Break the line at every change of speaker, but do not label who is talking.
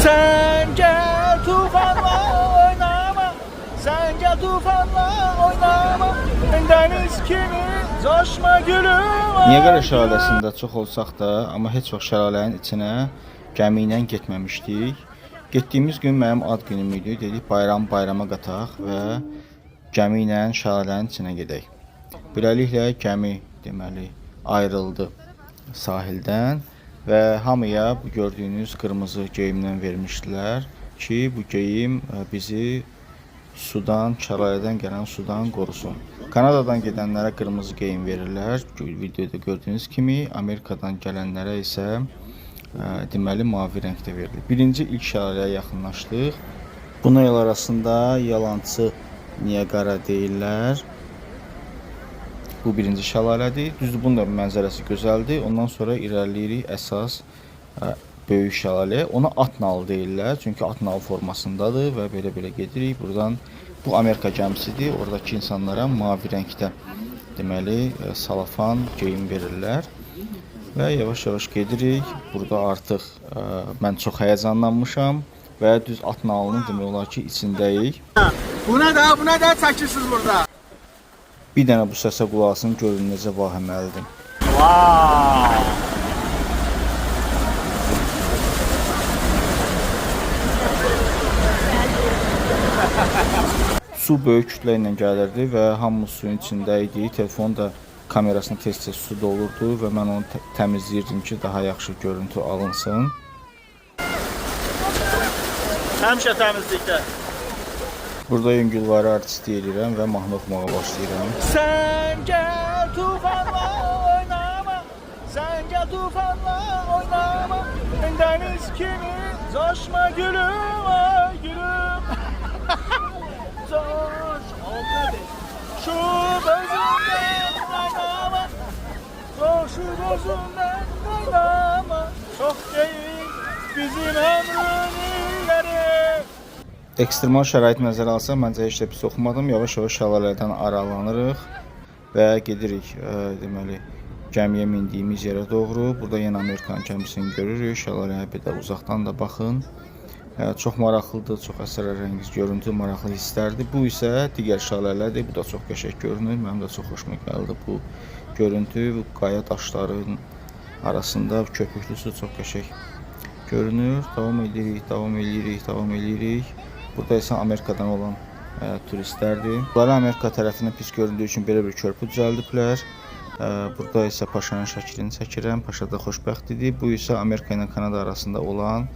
Sen gel tufanla oynama. Sen gel tufanla oynama. Deniz kimi coşma gülüm.
Niagara şəlaləsində çox olsaq da, amma heç vaxt şəlalənin içinə gəmi ilə getməmişdik. Getdiyimiz gün mənim ad günüm idi. Dedik bayram bayrama qataq və gəmi ilə şəlalənin içinə gedək. Beləliklə gəmi deməli ayrıldı sahildən və hamıya bu gördüyünüz qırmızı geyimdən vermişdilər ki, bu geyim bizi sudan, şəlalədən gələn sudan qorusun. Kanadadan gedənlərə qırmızı geyim verirlər. Videoda gördüyünüz kimi, Amerikadan gələnlərə isə deməli mavi rəngdə verilir. Birinci ilk şəlaləyə yaxınlaşdıq. Buna el arasında yalançı Niagara deyirlər. Bu birinci şəlalədir. Düzdür, bunun da mənzərəsi gözəldir. Ondan sonra irəliləyirik əsas böyük şəlaləyə. Ona at nalı deyirlər. Çünki at nalı formasındadır və belə-belə gedirik. Buradan bu Amerika gəmisidir. Oradakı insanlara mavi rəngdə deməli salafan geyim verirlər. Və yavaş-yavaş gedirik. Burada artıq mən çox həyəcanlanmışam və düz at nalının demək olar ki, içindəyik.
Bu ne da, bu ne da çəkirsiniz burada?
Bir dənə bu səsə qulaq asın, görün necə vahiməlidir.
Wow.
Su böyük kütlə ilə gəlirdi və hamımız suyun içində idi. Telefon da kamerasını tez-tez su dolurdu və mən onu təmizləyirdim ki, daha yaxşı görüntü alınsın.
Həmişə təmizlikdə.
Burada yüngülvari artistlik eləyirəm və mahnı oxumağa başlayıram.
Sen gel tufanla oynama. Sen gel tufanla oynama. Deniz kimi coşma gülüm ay gülüm. Coş Şu gözünden kaynama. Şu gözünden kaynama. Çok değil bizim ömrün illeri.
Ekstremal şərait nəzərə alsaq, məncə heç də pis oxumadım. Yavaş-yavaş şəlalələrdən aralanırıq və gedirik deməli gəmiyə mindiyimiz yerə doğru. Burada yenə Amerikan gəmisini görürük. Şəlaləyə bir də uzaqdan da baxın. Çox maraqlıdır, çox əsrarəngiz görüntü, maraqlı hisslərdir. Bu isə digər şəlalədir. Bu da çox qəşəng görünür. Mənim də çox xoşuma gəldi bu görüntü. Bu qaya daşların arasında köpüklü su çox qəşəng görünür. Davam edirik, davam edirik, davam edirik. Burada isə Amerikadan olan turistlərdir. Bunlar Amerika tərəfindən pis göründüyü üçün belə bir körpü düzəldiblər. Burada isə Paşanın şəklini çəkirəm. Paşa da xoşbəxt idi. Bu isə Amerika ilə Kanada arasında olan